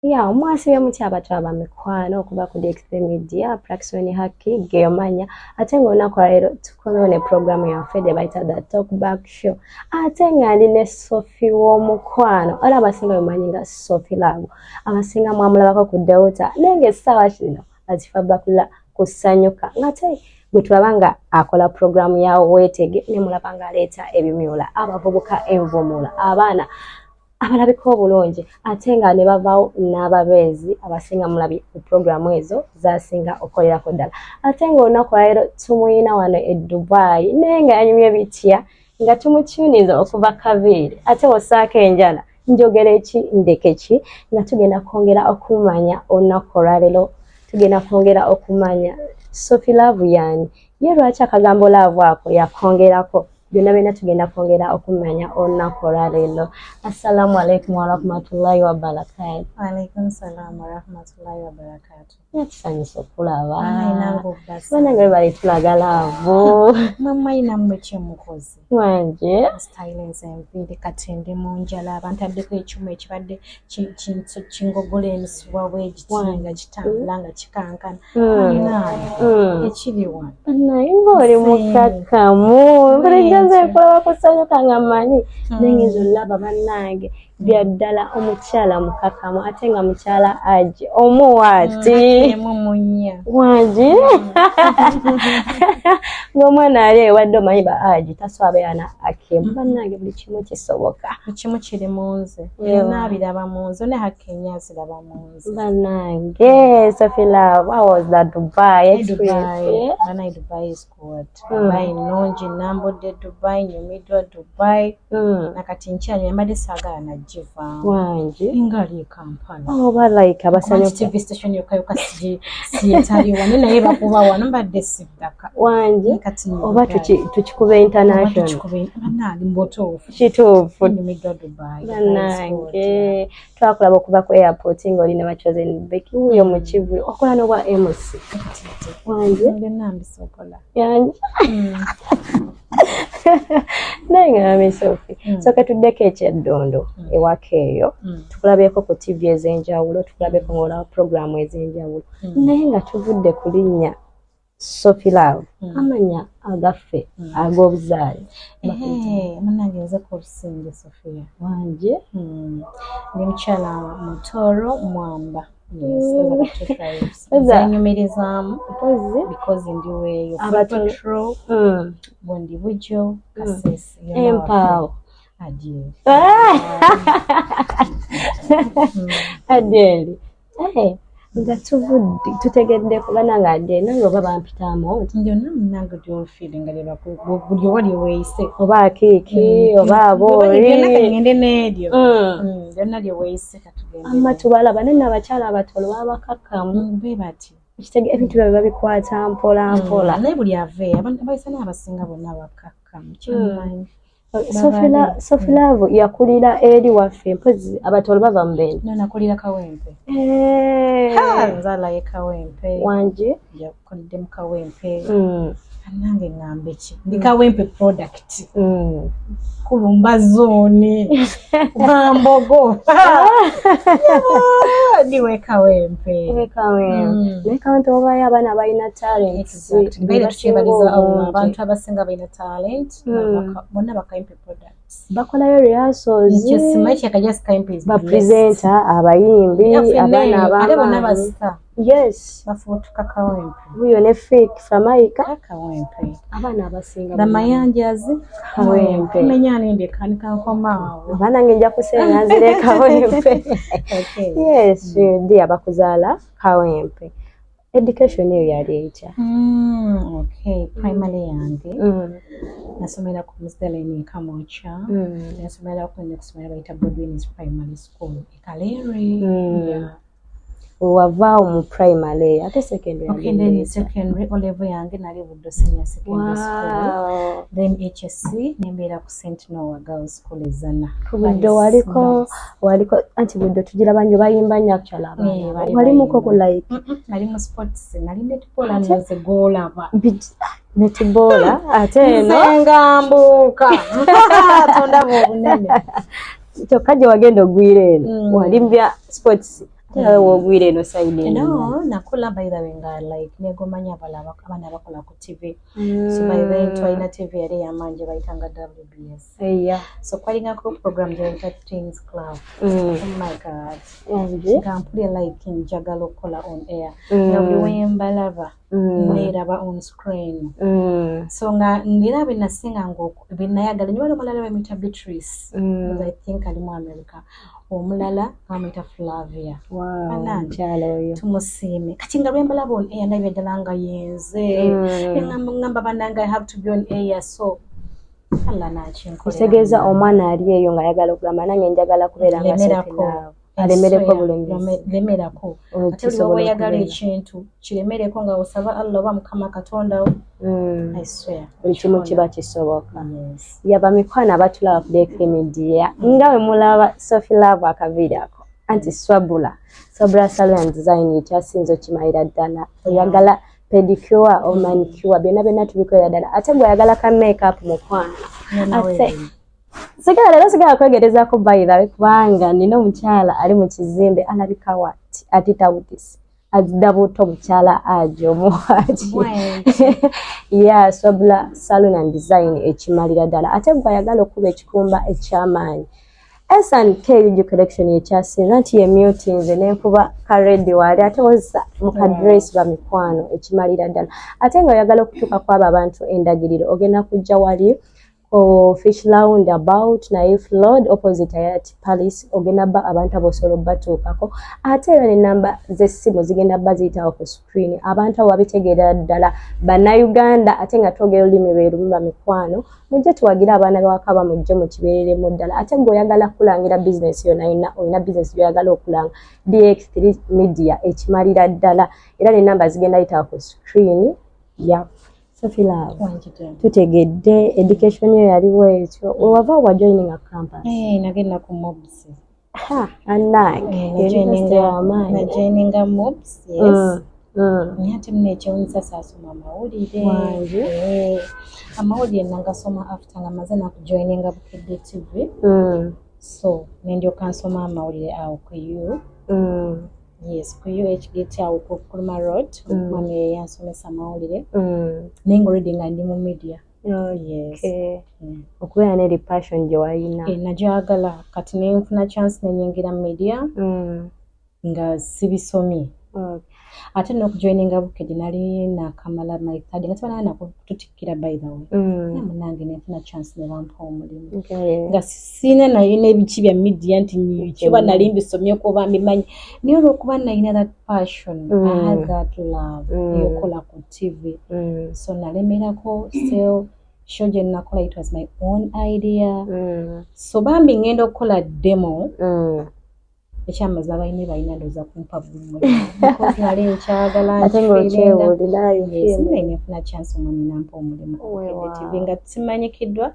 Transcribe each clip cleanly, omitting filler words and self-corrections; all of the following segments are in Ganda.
Ya omwasibye mutya abato abamikwano okuva ku DXB Media, Praxon Haki geomanya, ate ng'olunaku lwaleero tukomewo ne programu yaffe gye bayita The Talk Back Show, ate nga ndi ne Sophie w'omukwano, era abasinga bemanyi nga Sophie Love, abasinga mwamulabako ku Delta, naye ng'essaawa kino azifa bakula kusanyuka, ng'ate gwe tulaba nga akola programu ya Weetege, ne mulaba ng'aleeta ebimyula, abavubuka envumula, abaana abalabika obulungi, ate nga ne bavaawo n'ababeezi abasinga mulabye ku puroguramu ezo zasinga okukolerako ddala. Ate ng'olunaku lwaleero tumuyina wano e Dubai, naye nga yanyumye bitya nga tumutyuniza okuva Kaviiri, ate osaako enjala, njogera eki ndeke ki, nga tugenda kwongera okumanya olunaku olwaleero, tugenda kwongera okumanya Sophie Love yaani ye, lwaki akagambo love ako yakongerako, byonna byonna tugenda kwongera okumanya olunaku olwaleero. Assalamu alaikum warahmatullahi wabarakatu. Waalaikum salaam warahmatullahi wabarakatu. Yakisanyusa okulaba banange, bali tulaga love. Mwe nammwe kyemukoze. Wanje. Stylinze enviiri, kati ndi mu njala, abantaddeko ekyuma ekibadde kingogola emisuwa bwegiti nga kitambula nga kikankana. Bannange, ekiri wano. Naye ng'oli mukakkamu, bulijjo nze nkulaba kusanyuka nga mmanyi, naye ngenza olaba bannange bya ddala omukyala mukakamu, ate nga mukyala aje omuwaati. Emu munya. Wangi, ng'omwana ali ewadde, omanyi ba aji tasobola beera na akemu. Bannange, buli kimu kisoboka. Buli kimu kiri mu nze. Naabiraba mu nze, ne hakenya aziraba mu nze. Bannange, Sophie Love, how was the Dubai experience? Dubai, banaye, Dubai is good. Dubai nnungi, nambudde Dubai, nyumiddwa Dubai. Nakati nkyanywa, mbadde saagala nagivaamu. Wangi. Nga ali e Kampala. Oba like Kuba abasanyuka. TV station yokka yokka siyetali wano, naye bakuba wano, mbadde siddaka. Wangi. Kati oba tukikuba international. Bannange, mbutuufu. Kituufu. Nyumiddwa Dubai. Dubai is good. Bannange, twakulaba okuva ku airport ng'oli ne bachosen Becky wuuyo mu kivulu, okola n'obwa MC. Wangi. Byonna mbisobola. Yangi, naye nga mami Sophie, soka tuddeko ekyeddondo ewaka eyo. Tukulabyeko ku TV ez'enjawulo, tukulabyeko ng'olaba puroguramu ez'enjawulo, naye nga tuvudde ku linnya Sophie Love, amanya agaffe ag'obuzaale. Ehe, munnange, nze ku Obusinge Sofia. Wangi. Ndi mukyala Mutoro Mwamba. Yes, those are the two tribes. Zenyumirizaamu mpozi because ndi weeyo. Abatoro. Petro, Bundi Bujo, Kasese. Empaawo. Adieu. Adeli, eh, nga tuvudde tutegeddeko banange, Adeli nange oba bampitaamu nti Byonna munnange, gy'ofiiringa buli oba lye weeyise. Oba akiiki oba abooli. Byonna kangende n'eryo. Byonna lye weeyise, katugende. Amma tubalaba naye n'abakyala abatolo baba bakakkamu. Be bati. Kitege ebintu byabwe babikwata mpola mpola. Naye buli aveeyo, abantu abayisa n'abasinga bonna bakakkamu, kyemmanyi. Sophie Love yakulira eri waffe, mpozi abatolo bava mu Bende. No, nakulira Kawempe. Eh. Nzaalayo Kawempe. Wangi. Yakulidde mu Kawempe. Annange, ŋŋambe ki, ndi Kawempe product. Kulumba zone Wambogo, ndiwe Kawempe. Kawempe. Naye Kawempe wabayo abaana balina talents. Exactly. Be Beera basinga tukyebaliza Allah, obungi. abantu abasinga balina talent, bonna Bakawempe products. Bakolayo rehearsals. Ekyo simanyi kyakaja, Kawempe is blessed. Ba presenter, abayimbi, abaana Ate bonna ab'amaanyi. Ba star bafuutuka Kawempe. Wuyo ne Fik Famaika. Kawempe. Abaana abasinga. The Mayanjas. Kawempe. Menya nindeka nikankomaawo. Abaana nge nja kusenga nzire Kawempe. Okay. Yes, ndi abakuzaala Kawempe. Education eyo yali etya? Okay, primary yange nasomera ku Muzaleni e Kamwokya. Nasomera ku nekusomera bayita Godwin's Primary School e Kalerwe. Yeah. Wavaawo mu primary, ate secondary? Okay, then secondary, O level yange nali Buddo Senior Secondary School. Then HSC nembeera ku St Noah Girls School e Zzana. Ku Buddo waliko anti Buddo tugiraba nnyo, bayimba nnyo actually abaana. Eh, bali Walimuko ku bayimba. like Nali mu sports, nali netball, nze gw'olaba. Netball ate eno. Nze nga mbuuka. Tondaba obunene. Kyokka gye wagenda ogwira eno, wali mu bya sports, Ate nawe woogwira eno side eno. No, nakula, by the way, nga like negomanya abala abaana abakola ku TV. So by then twalina TV yali ey'amaanyi gye bayitanga WBS. So kwalingako program gye bayita Teens Club. Oh my God, nga mpulira like njagala okukola on air, nga buli wembalaba neeraba on screen. So nga era benasinganga benayagala nyo, wali omulala bamuyita Beatrice. I think ali mu America. Omulala bamuyita Flavia. Bannange. Mukyala oyo. Tumusiime. Kati nga lwembalaba on air, ndabye ddala nga yenze. Ngamba, bannange, I have to be on air. So Allah nakinkolera. Kitegeeza omwana ali eyo ng'ayagala okugamba, nange njagala kubeera nga Lemerako. Sophie Love. Alemereko bulemezi. Lemerako. Ate buli Kisobola woba oyagala okubeera. ekintu, kiremereko nga osaba Allah oba Mukama Katonda wo. I swear. Buli kimu kiba kisoboka. Yes. Yaba mikwano abatulaba ku DXK Media, nga bwe mulaba Sophie Love akaviiri ako, anti Swabula Swabula Salon and Design ekyasinze okimalira ddala. Oyagala pedicure o manicure, byonna byonna tubikolera ddala. Ate gwe oyagala ka makeup, mukwano, ate sigala leero sigala kwegerezaako, by the way, kubanga nina omukyala ali mu kizimbe alabika wati atitawutisi azidda buto, omukyala ajo omuwaki ya Swabula Salon and Design ekimalira ddala. Ate gwe ayagala okuba ekikumba ekyamaanyi, S&K UG Collection ekyasinza nti yemutinze nenkuba karedi waali ate woza mu kadress, bamikwano, ekimalira ddala. Ate nga oyagala okutuuka kwabo abantu endagiriro, ogenda kujja wali ku Fish Round About Naif Road, opposite Hayat Palace. Ogenda ba abantu abo osobola obbatuukako. Ate era n'ennamba z'essimu zigenda bba ziyitawo ku screen. Abantu abo babitegeerera ddala, Bannayuganda, ate nga twogera olulimi lwe lumu. Bamikwano, mujje tuwagire abaana bewaka, mujje mukibeereremu ddala. Ate gwe oyagala kulangira bizinesi yonna yonna, olina bizinesi gy'oyagala okulanga, DX3 Media ekimalira ddala. Era n'ennamba zigenda yitawo ku screen ya Sophie Love. Tutegedde education yo yaliwo ekyo wewava wa joining a campus. Nagenda ku MUBS. Annange, university y'amaanyi. Najoininga MUBS, yes. Naye ate muno ekyewunyisa, saasoma amawulire. Wangi. Amawulire nagasoma after nga maze nakujoininga Bukedde TV. So nendyoka nsoma amawulire awo ku U. Yes, ku UHGT awo ku Nkrumah Road. Omwami ye yansomesa amawulire. Naye nga already nga ndi mu media. Yes. Okubeera n'eri passion gye walina. Nagyagala. Kati nenfuna chance nenyingira mu media nga sibisomye. Ate n'okujoininga Bukedde nali nakamala my third, nga tebanaba nakututikkira, by the way. Naye munange nenfuna chance ne bampa omulimu. Nga sina naye n'ebiki bya media nti kiba nali mbisomyeko oba mbimanyi, naye olw'okuba nalina that passion, I had that love eyokola ku TV. So nalemerako. Still show gye nakola, it was my own idea. So bambi ngenda okukola demo, ekyamazima balina balina ndowooza kumpa buli mulimu because nali nkyagala. Ate ng'okyewulira. Yes, naye nefuna chance, omwami nampa omulimu ku Bukedde TV nga simanyikiddwa,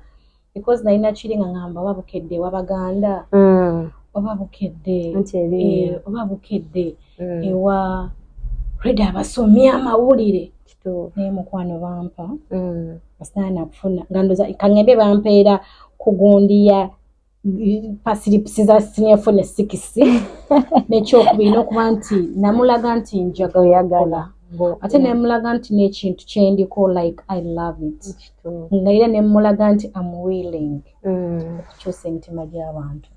because nalina kiri nga ngamba oba Bukedde wabaganda, oba Bukedde Anti erinnya. Oba Bukedde ewa redi abasomye amawulire. Naye mukwano bampa asana nakufuna nga ndoza kaŋŋembe bampeera kugundiya pasiripusi za senior four ne six. N'ekyokubiri n'okuba nti namulaga nti njagala Oyagala. okukola, ate nemulaga nti n'ekintu kyendiko, like I love it, nga era nemulaga nti am willing okukyusa emitima gy'abantu.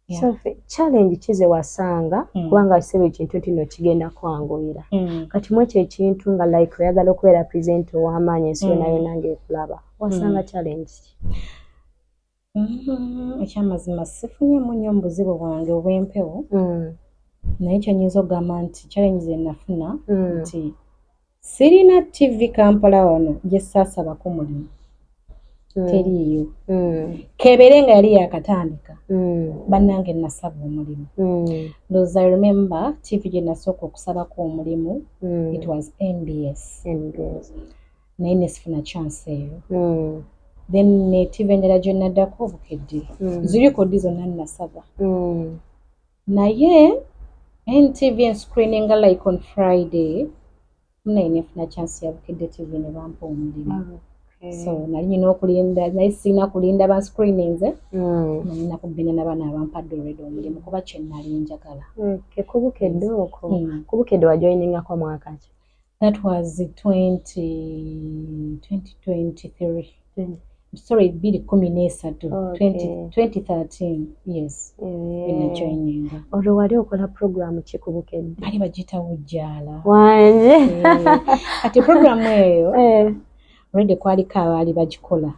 Yeah. Sophie, challenge ki ze wasanga? Kubanga si buli kintu nti no kigenda kwanguyira. Kati mu ekyo ekintu nga like oyagala okubeera presenter ow'amaanyi, ensi yonna yonna ng'ekulaba, wasanga challenge ki? Ekyamazima sifunyemu nnyo mu buzibu bwange obw'empewo, naye kyenyinza okugamba nti challenge ze nafuna nti sirina TV Kampala wano gye saasabako mulimu. Teriiyo. Kebeere nga yali yakatandika, bannange nasaba omulimu. Ndowooza I remember TV gye nasooka okusabako omulimu, it was NBS. NBS. Naye nesifuna chance eyo. Then ne TV endala gye naddako, Bukedde. Ziriko ddi zonna nasaba. Naye NTV enscreeninga like on Friday, naye nefuna chance ya Bukedde TV ne bampa omulimu. So nali nyina okulinda, naye sirina kulinda ba screenings. Nalina kugenda n'abaana abampadde already omulimu, kuba kye nali njagala. Okay, ku Bukedde okwo. Ku Bukedde wajoiningako mwaka ki? That was 20 2023, sorry, 2013. 2013, yes. Enajoininga. Olwo wali okola program ki ku Bukedde? Bali bagiyita Wujjaala. Wanje. Eh, kati programu eyo already kwaliko abaali bagikola,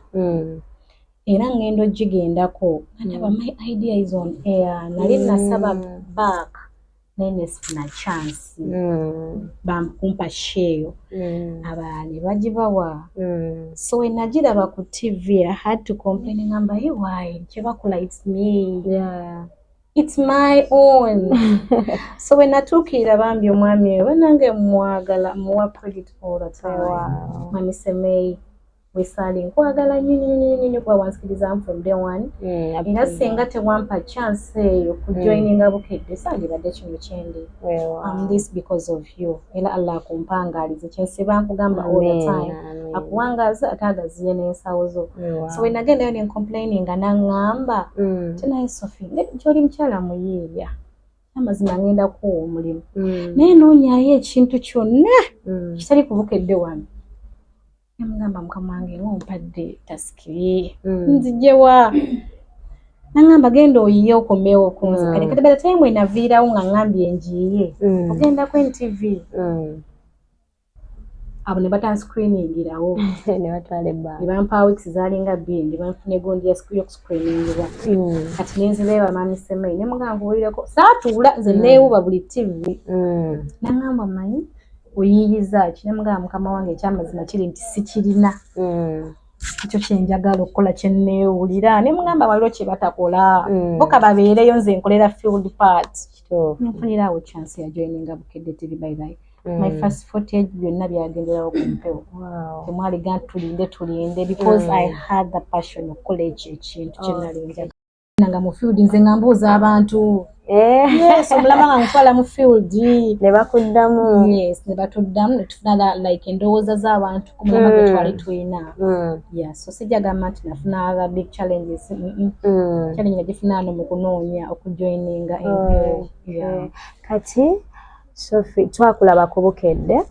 era ngenda ogigendako nga ndaba my idea is on air. Nali nasaba back naye nesifuna chance bamkumpa show, abalala ne bagibawa. So when nagiraba ku TV, I had to complain, ngamba, "Hey, why kyebakola? It's me, it's my own." So when natuukirira bambi omwami oyo, banange mwagala muwa credit all the time. Mwami Semei Wesaali, nkwagala nnyo nnyo nnyo nnyo, kuba wansikirizamu from day one. Era singa tewampa chance eyo kujoininga Bukedde, sandibadde kino kyendi. I'm this because of you, era Allah akumpangaalize. Kyensiba nkugamba all the time, akuwangaaze ate agaziye n'ensawo zo. So we nagendayo ne ncomplaininga, naŋŋamba, "Tenaye Sophie, gy'oli mukyala muyiiya, amazima ngenda kuwa omulimu, naye noonyaayo ekintu kyonna kitali ku Bukedde wano." Namugamba, "Mukama wange, ng'ompadde task, nzijewa?" Naŋŋamba, "Genda oyiye okomewo kunze." Kati by the time wenaviirawo nga ŋŋambye njiye ogenda ku NTV, abo ne batanscreeningirawo. Ne batwala ebbanga. Ne bampa weeks zaalinga 2 ne banfuna egundi y'okuscreeningibwa. Kati nenzireeba Mami Semei, ne mugamba, "Nkuwulireko, saatuula nze neewuba buli TV." Naŋŋamba, "Manyi oyiiyiza ki?" Nemugamba, "Mukama wange, ekyamazima kiri nti sikirina ekyo kyenjagala okukola kyenneewulira." Ne mugamba, "Waliwo kye batakola, bo kababeereyo, nze nkolera field part." Nfunira awo chance ya joininga Bukedde TV. By the way, my first footage byonna byagenderawo ku mpewo. Temwaliga tulinde tulinde, because I had the passion okukola ekyo ekintu kyenali njagala nga mu field. Nze nga mbuuza abantu. Yes, omulama nga nkutwala mu field. Ne bakuddamu. Yes, ne batuddamu, ne tufuna like endowooza z'abantu ku mulama gwe twali tulina. Yeah, so sijja gamba nti nafuna other big challenges. Challenge nagifuna ano mu kunoonya okujoininga empewo. Yeah. Kati Sophie, twakulaba ku Bukedde.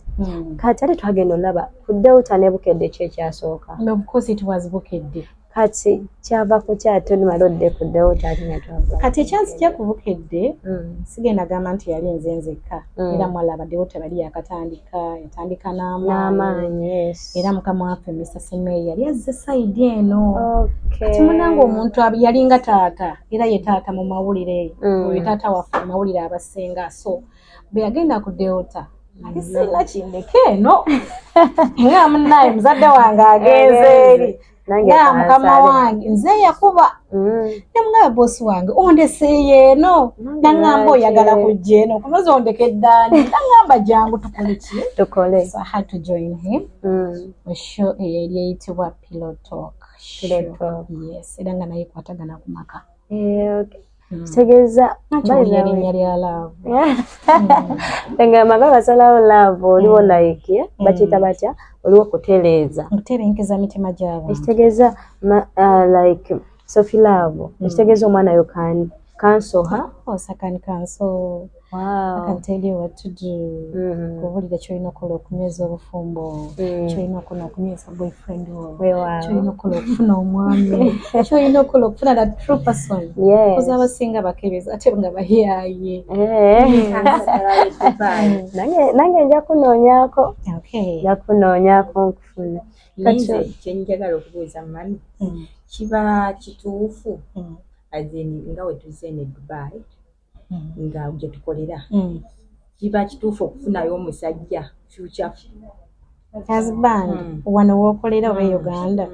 Kati ate twagenda olaba ku Delta ne Bukedde, ki ekyasooka? Of course it was Bukedde. Kati kyava ku ki ate onimala odde ku Delta ate nga twakula? Kati ekyansi kya ku Bukedde, sigenda gamba nti yali nze nzekka. Era mwalaba Delta bali yakatandika, yatandika n'amaanyi. N'amaanyi, yes. Era mukama waffe Mr Semei yali azze side eno. Kati munange omuntu yalinga taata, era ye taata mu mawulire. Oyo taata waffe mu mawulire abasinga. So bwe yagenda ku Delta, ati sirina kindeke eno, nga munnaye muzadde wange agenze eri, Nange nga mukama kansale. wange nze yakuba. Nemugamba, "Bosi wange, ondeseeyo eno?" Nange Naŋŋamba, lwaki? "Oyagala kujja eno kumaze ondeka eddaani?" Naŋŋamba, "Jangu tukole ki?" Tukole. So I had to join him mu show eyo eri eyitibwa Pillow Talk Pillow Show. Talk. Yes, era nga naye ekwatagana ku maka. Eh, okay. Kitegeeza Anti by the owulira way, erinnya lya love. Engamba nga basalawo love, oliwo like, eh, bakiyita batya, oliwo kutereeza. Okuterenkeza mitima gy'abantu. Ekitegeeza like Sophie Love, ekitegeeza omwana yo can counsel her. Of course I can counsel. I can tell you what to do. Kubuulira kyolina okukola okunyweza obufumbo, kyolina okukola okunyweza boyfriend wo, kyolina okukola okufuna omwami, kyolina okukola okufuna that true person. Koza abasinga bakebeza ate nga bayaaye. Eh. Nange nja kunoonyaako. Nja kunoonyaako nkufuna. Nze kyenjagala okubuuza mami, kiba kituufu, as in nga we tuzze ne Dubai, nga gye tukolera, kiba kituufu okufunayo omusajja future husband wano wookolera oba e Uganda?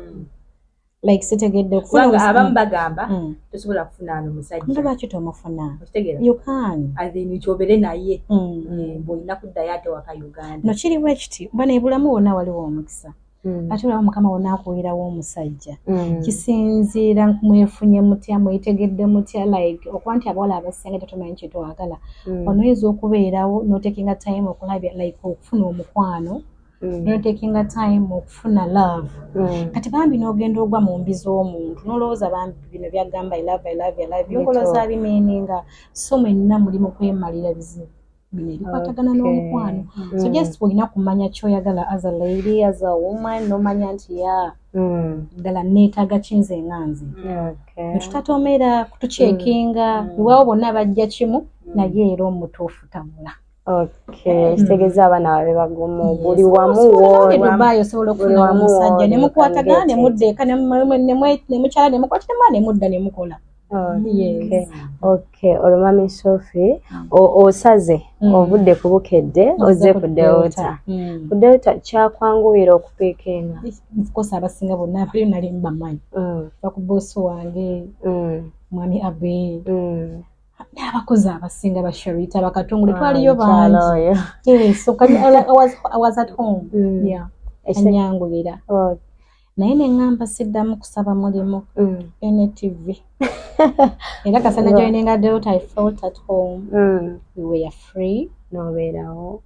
Like sitegedde okufuna Kubanga abamu bagamba tosobola kufuna ano Nga musajja. lwaki tomufuna? Okitegeera? You can. As in kyobere naye, bw'olina kuddayo ate waka Uganda. No, kiriwo ekiti bwana, ebulamu wonna waliwo omukisa, ate olaba Mukama wonna akuwirawo omusajja. Kisinziira mwefunye mutya, mwetegedde mutya. Like okuba nti abawala abasinga tetumanyi kyetwagala. Wano oyinza okubeerawo notakinga time okulabya like okufuna omukwano. Notakinga time okufuna love. Kati bambi n'ogenda ogwa mu mbi z'omuntu, n'olowooza bambi bino byagamba, "I love, I love, I love you," ng'olowooza abimeaninga. So mwenna muli mu kwemalira bizibu bino ebikwatagana n'omukwano. So just olina kumanya ky'oyagala as a lady, as a woman, n'omanya nti ya ddala neetaaga kinze nga nze. Netutatomera kutucheckinga, iwaawo bonna bajja kimu, naye era omutuufu tabula. Okay, kitegeeza abaana babe bagumu buli wamu wooli. Dubai osobola okufuna omusajja ne mukwatagana, ne mudda eka, ne mukyala, ne mukwatiramu, ne mudda ne mukola. Okay. Okay, olwo Mami Sophie, osaze ovudde ku Bukedde, ozze ku Delta. Ku Delta kyakwanguyira okupickinga? Of course, abasinga bonna abaliyo nali mbamanyi. Baku boss wange, mwami Abe, n'abakozi abasinga, basharita, bakatongole, twaliyo mukyala bangi. Oyo. Yes, so kati I was at home. Yeah. Anyanguyira. Naye ne ŋŋamba siddamu kusaba mulimu NTV. Era kasana joininga Delta, I felt at home. We were free. N'obeerawo.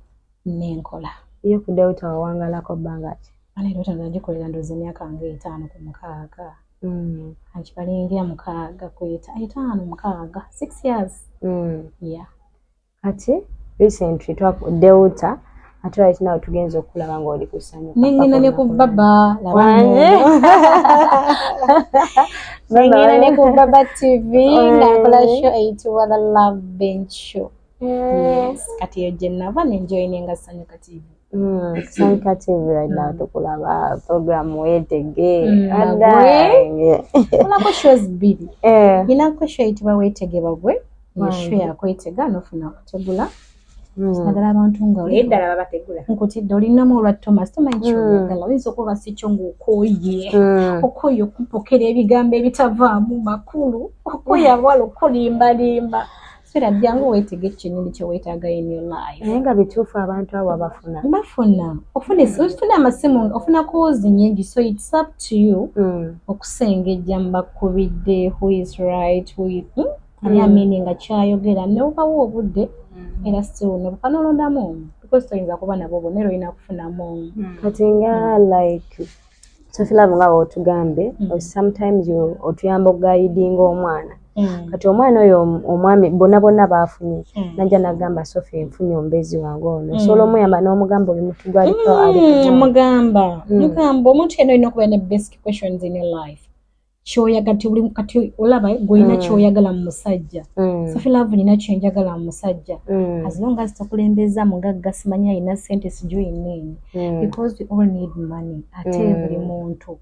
Nenkola. Ye ku Delta wawangalako bbanga ki? Ana Delta nagikolera ndowooza emyaka nga 56. Ankibalingira 6 kweta 5, 6, 6 years. Yeah. Kati recently twa Delta, ate right now tugenze okulaba ng'oli ku Sanyuka. Nengenda ne ku Baba. Wanje. Nengenda ne ku Baba TV ng'akola show eyitibwa The Love Bench Show. Yes. Kati eyo gye nava nenjoininga Sanyuka TV. Sanyuka TV, right now tukulaba program Weetege. Bagwe. Kolako shows bbiri. Ninako show eyitibwa Weetege Bagwe. Eyo show yakwetega nofuna kutegula. Naddala abantu nga Naye ddala babategula? Nkutidde, olinamu olwa Thomas, tomanyi kyoyagala, oyinza okuba si kyo ng'okooye. Okooye okupokera ebigambo ebitavaamu makulu, okooye abawala okulimbalimba. So era jangu weetege kyennyini kye weetaaga in your life. Naye nga bituufu abantu abo abafuna? Bafuna. Ofuna amasimu, ofuna calls nyingi, so it's up to you okusengejja mbakubidde who is right, who is, Ani amini nga kyayogera, ne bubawo obudde, era still nobuka nolondamu omu, because toyinza kuba nabo bonna, era olina kufunamu omu. Kati nga like Sophie Love, nga bw'otugambye, sometimes otuyamba okuguidinga omwana. Kati omwana oyo omwami bonna bonna baafunye, najja nagamba, "Sophie, nfunye omubeezi wange ono," osobola omuyamba n'omugamba oli mutu gwaliko ali Mugamba, mugamba omuntu yenna olina okubeera ne basic questions in your life, kyoyagala ti buli kati olaba gwolina kyoyagala mu musajja. Sophie Love, nina kyenjagala mu musajja, as long as tokulembeza mugagga, simanyi alina sente, sijui nini, because we all need money. Ate buli muntu,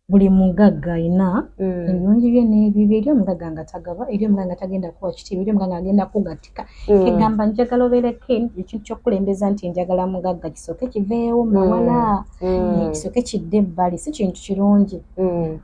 buli mugagga alina ebirungi bye n'ebibi. Eri omugagga nga tagaba, eri omugagga nga tagenda kuwa kitiibwa, eri omugagga agenda kugatika. Kegamba njagala obeereko ekintu ky'okukulembeza nti njagala mugagga, kisooke kiveewo mawala, kisooke kidde ebbali, si kintu kirungi.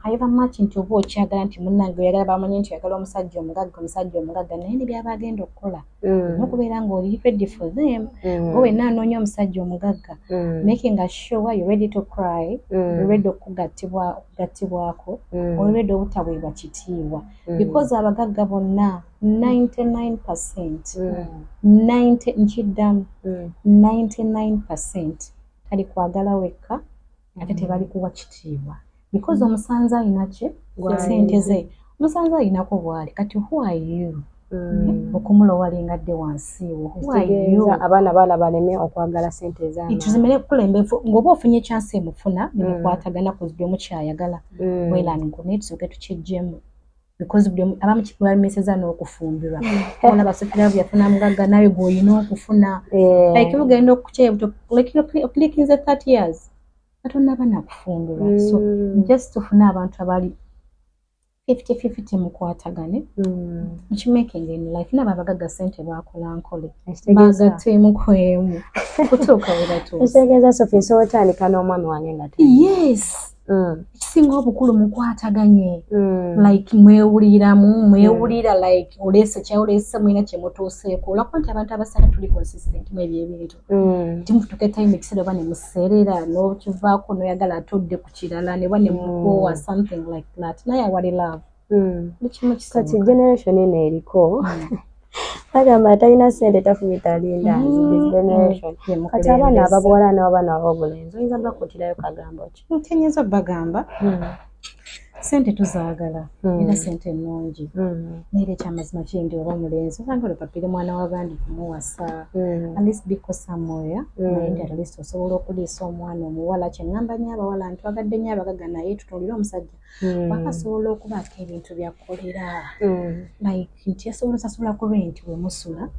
However much nti oba okyagala nti munnange oyagala bamanye nti oyagala omusajja omugagga, omusajja omugagga, naye ne byaba agenda okukola, olina okubeera ng'oli ready for them. Oba wenna anoonya omusajja omugagga, making sure you're ready to cry, you're ready okugattibwako, oli ready obutaweebwa kitiibwa, because abagagga bonna 99%, 90, nkiddamu, 99% tali kwagala wekka, ate tebali kuwa kitiibwa, because omusanze alina ki, sente ze, omusanze alinako bwali. Kati who are you okumulowalinga dde wansi wo? Who are you? Kitegeeza abaana baala baleme okwagala sente ez'amaanyi. Tuzimere kukulembe ng'oba ofunye chance emufuna nemukwatagana ku buli omu kyayagala, well and good, naye tusooke tukiggyemu, because buli omu abamu kibalemeseza n'okufumbirwa. Olaba Sophie Love yafuna mugagga, nawe gw'olina okufuna. Like mugenda okukyebuto, like oclickinze 30 years atonnaba nakufumbirwa. So just tufune abantu abali 50-50, mukwatagane, mukimaking in life. Nabo abagagga sente bakola nkole, bagattemu kwemu kutuuka we batuuse. Ekitegeeza Sophie, nsobola otandika n'omwami wange nga Yes. Ekisinga obukulu mukwataganye, like mwewuliramu, mwewulira like oleese kyaoleese, mulina kyemutuuseeko. Olwakuba nti abantu abasinga tuli consistent mu ebyo ebintu, timutuuka etime ekiseera oba nemuseerera n'okivaako n'oyagala ate odde ku kirala neba nemukoowa, something like that. Naye awali love, buli kimu Kati kisoboka. generation eno eriko Bagamba atalina ssente tafumita lindazi, this generation. Kati abaana ababuwala n'abaana ab'obulenzi oyinza bakuutirayo kagambo ki? Kyenyinza obbagamba, sente tuzaagala, era sente ennungi, naye era ekyamazima kiri nti oba omulenzi obanga olupapire mwana w'abandi kumuwasa, at least biko somewhere, naye nti at least osobola okuliisa omwana omuwala. Kyeŋŋamba nnyo abawala, ntwagadde nnyo abagagga, naye tutuulire omusajja baka asobola okubaako ebintu byakkolera, like nti asobola osasula ku rent we musula,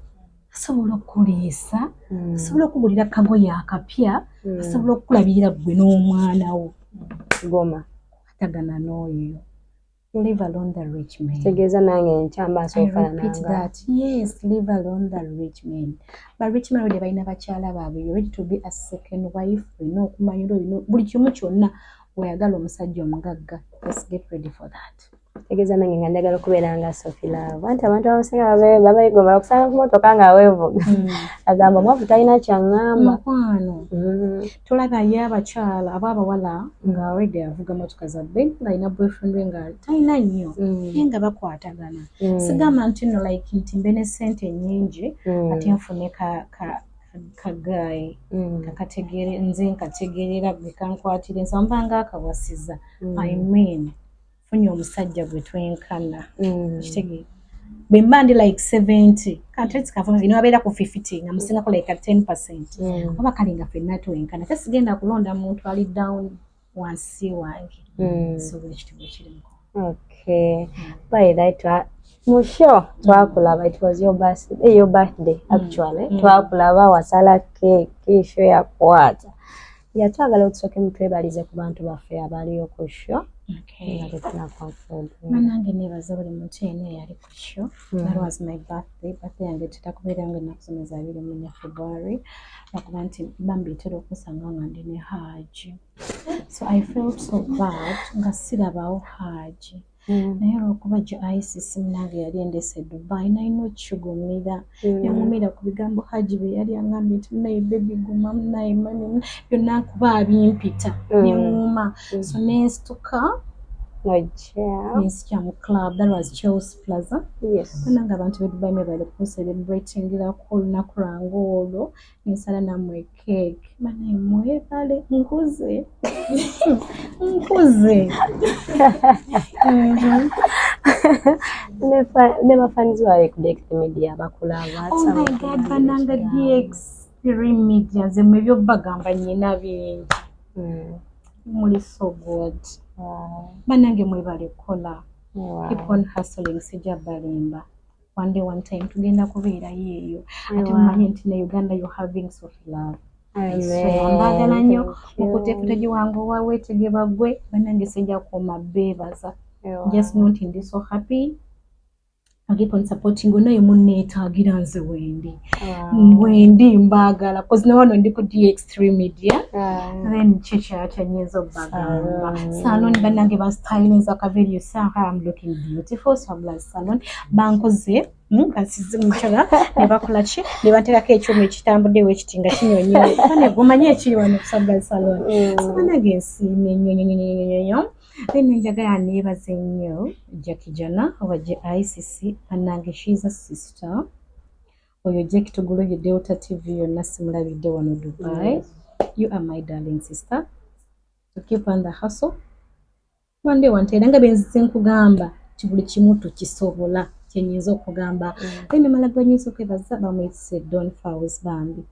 asobola okukuliisa, asobola okugulira kagoye akapya, asobola okukulabirira ggwe n'omwana wo. Goma. Kwatagana n'oyo. Leave alone the rich man. Kitegeeza nange nkyamba. I repeat that. Yes, leave alone the rich men. But rich men already balina bakyala baabwe. You're ready to be a second wife. Olina okumanyira, olina buli kimu kyonna. Weyagala omusajja omugagga, just get ready for that. Tegeeza nange nga njagala okubeera nga Sophie Love, anti abantu abasinga babayigomba bakusanga ku motoka nga weevuga, agamba omwavu talina kyaŋŋamba. Mukwano, tulabayo abakyala aba abawala nga already avuga motoka za bbe, ng'alina boyfriend we nga talina nnyo, naye nga bakwatagana. Sigamba nti nno like nti mbe ne ssente nnyingi ate nfune kagayi kakategeere, nze nkategeerera gwe kankwatira ensaba mba nga akawasiza. I mean, funye omusajja gwe twenkana. Kitegeera bwe mba ndi like 70 kanti niwabeera ku 50 nga musingako like 10%, oba kale nga ffenna twenkana, te sigenda kulonda muntu ali down wansi wange. So buli kiti bwe kirimu. Okay, by that mu show twakulaba, it was your birthday, your birthday actually. Twakulaba wasala keeki, show yakwata. Yatwagala otusooke mutwebalize ku bantu baffe abaliyo ku show nga tetuna conclude. Banange, nebaza buli muntu yenna eyali ku show. That was my birthday. Birthday yange tetera kubeera nga ennaku zomwezi 24 February, lwakuba nti bambi etera okusanga nga ndi ne Haji, so I felt so bad nga sirabawo Haji, naye olwokuba gye ICC munange yali endese Dubai, nalina okukigumira. Yaŋumira ku bigambo Haji bye yali aŋambye nti munaye baby guma, munaye mami, byonna nkuba abimpita. Neŋŋuma, so nensituka Ojja. nensitya mu club, that was Chelsea Plaza. Banange, abantu b'e Dubai mwebale kuncelebratingirako olunaku lwange olwo, nensala nammwe cake. Banaye mwebale, nkuze nkuze. Ne bafanizi bawe ku DX Media bakulaba. Oh my God, banange DX3 Media, nze mwe ebyobagamba nyina bingi. Muli so good. Banange mwebale kukola. Keep on hustling, sijja balimba, one day, one time tugenda kubeerayo eyo. Ate mumanye nti ne Uganda you having Sophie Love. Mbaagala nnyo, mukutte footage wange owaweetege bagwe. Banange sijja kuoma beebaza, just know nti ndi so happy. I keep on supporting, naye munneetaagira nze wendi wendi mbaagala, cause ne wano ndi ku DX3 Media. Then kyekyakya nyinza obbagamba, salon bannange bastylinza akavideo saha, I'm looking beautiful. Swabla salon bankoze, bansize mukyala ne bakola ki, ne banteerako ekyuma ekitambudde ekiti nga kinyonyola. Bane gumanye ekiri wano ku Swabla salon. So bannange nsiimye nnyo nnyo nnyo nnyo nnyo nnyo. Then njagala neebaze nnyo Jackie Jana owa ICC. Bannange, she's a sister. Oyo Jackie Tugulobye Delta TV yonna simulabidde wano Dubai. You are my darling sister, to keep on the hustle, one day one time, nga benzize nkugamba nti buli kimu tukisobola. Kyenyinza okugamba, then mala gwenyinza okwebaza bamwitise Don Fowles. Bambi,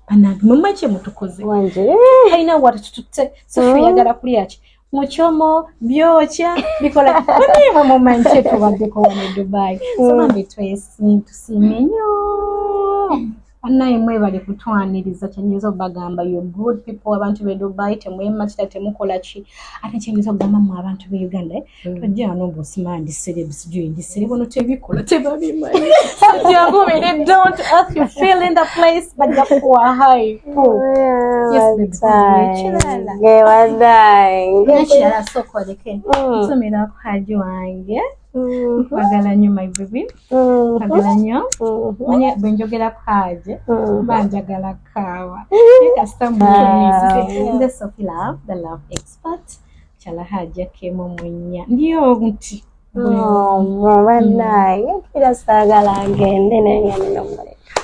bannange mumwe kye mutukoze. Wanje. Talina wata tututte. Sophie yagala kulya ki, mukyomo byokya bikola. Banaye mwe mumanyi kyetubaddeko wano e Dubai. So bambi tusiime nnyo. Bannaye mwebale kutwaniriza. Kyenyinza okubagamba, you good people, abantu b'e Dubai, temwematira, temukola ki. Ate kyenyinza okugamba mu abantu b'e Uganda, tojja wano mbu osima ndi celeb, sijui ndi celeb. Wano tebikola, tebabimanyi. Jangu obeere down to earth, you feel in the place, bajja kukuwa hype. Yes, baby, ekirala. Nekirala sooka oleke nsomera ku Haji wange. Nkwagala nnyo my baby, nkwagala nnyo. Manye bwe njogera ku Haji mba njagala kaawa, naye kasita mutumiisize. Nze Sophie Love, the love expert, kyala Haji akemu munya ndiyo nti. Bannange, mpulira saagala agende, naye nga nina omuleka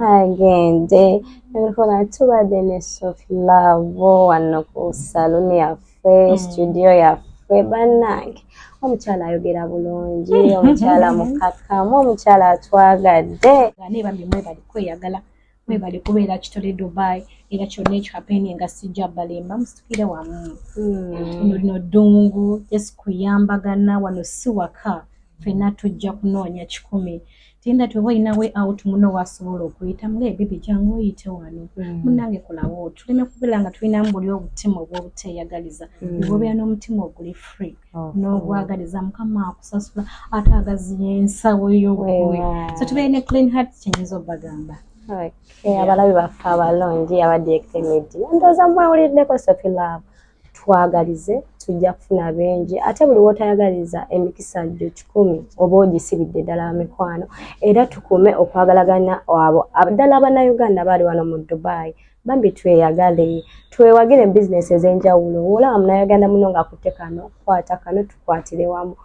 agende. Ebikola tubadde ne Sophie Love wano ku saluni yaffe, studio yaffe. Bannange, omukyala ayogera bulungi, omukyala mukakkamu, omukyala atwagadde. Naye bambi, mwebali kweyagala, mwebali kubeera kitole Dubai. Era kyonna ekihappeninga nga sijja balimba, musitukire wamu. Lino lino ddungu, just kuyambagana wano, si waka. Ffenna tujja kunoonya 100. Tinda ti oba olina way out, muno wasobola okuyita nga ebibi, jangu oyite wano. Munnange, kolawo tuleme kubeera nga tulinamu buli obutima obw'obuteeyagaliza. Bwobeera n'omutima oguli free n'ogwagaliza, Mukama akusasula ate agaziya ensawo yo gwe. So tubeere ne clean heart, kyenyinza obbagamba. Okay, abalabi baffe abalungi aba DXT Media, ndowooza mwewuliddeko Sophie Love. Twagalize, tujja kufuna bingi. Ate buli wotayagaliza, emikisa gyo 100 oba ogisibidde ddala. Mikwano, era tukume okwagalagana abo ddala Abannayuganda bali wano mu Dubai. Bambi, tweyagale, twewagire mu bizinesi ez'enjawulo. Olaba Munnayuganda muno ng'akutte kano, kwata kano, tukwatire wamu.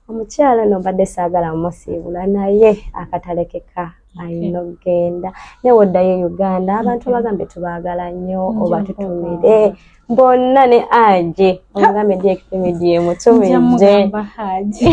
Omukyala no mbadde saagala mumusiibula, naye akatalekeka, alina okugenda. Naye woddayo e Uganda, abantu abagambe tubaagala nnyo, oba tutumire bonna ne aje omugambe DXT Media emutumidde. Mugamba Haji.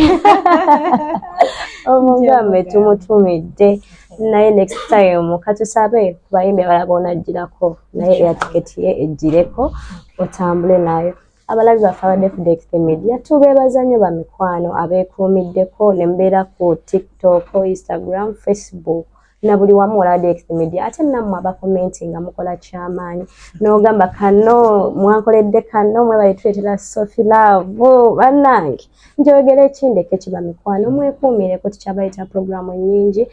Omugambe tumutumidde. Naye next time katusabe ku bayimbi abalala bonagirako, naye eya tiketi ye ejjireko, otambule nayo. Abalabi baffe abadde ku DXT Media, tubeebaza nnyo bamikwano abeekuumiddeko ne mubeera ku TikTok, Instagram, Facebook na buli wamu olaba DXT Media. Ate nammwe abakomenti nga mukola kyamaanyi, n'ogamba kano mwankoledde kano, mwebale tuleetera Sophie Love. Bannange, njogera ekindeko kiba mikwano, mwekuumireko, tukyabayita programu nnyingi.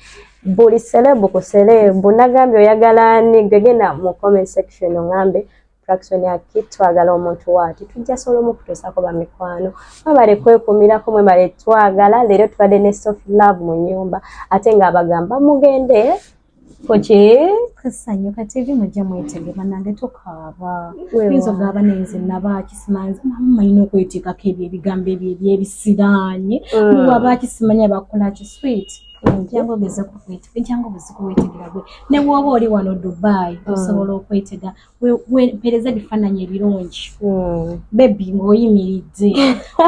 Buli celeb ku celeb nagambye oyagala ani, gwe genda mu comment section oŋambe Fraction yaki, twagala omuntu waati, tujja sobola omukutuusako. Bamikwano, mwebale kwekuumirako, mwebale twagala. Leero tubadde ne Sophie Love mu nnyumba, ate ng'abagamba mugende kuki? Kusanyuka TV, mujja mwetege. Bannange, tokaaba, oyinza ogaba nenze naba kisimanyi mama malina okweteekako ebyo ebigambo ebyo ebyebisiraanye. Waba kisimanya bakola ki, sweet, jangu ogeze kukwetega, jangu obuziku weetegera gwe. Ne bw'oba oli wano Dubai, osobola okwetega. Mpeereza ebifaananyi ebirungi, baby, ng'oyimiridde,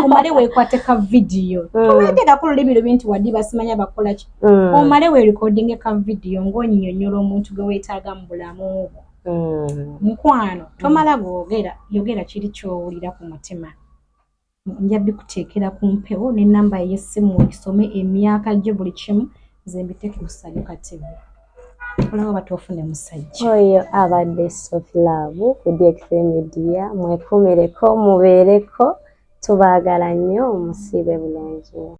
omale weekwate ka vidiyo. Toweeteekako olulimi lubi nti waddi basimanya bakola ki. Omale weerekodinge ka vidiyo ng'onnyonnyola omuntu gwe weetaaga mu bulamu bwo. Mukwano, tomala googera, yogera kiri ky'owulira ku mutima. Nja bikuteekera ku mpewo n'ennamba ey'essimu, ogisome, emyaka gyo, buli kimu nze mbiteeke ku Sanyuka TV, olaba batoofune musajja. Oyo abadde Sophie Love ku DXT Media. Mwekuumireko, mubeereko, tubaagala nnyo, musiibe bulungi.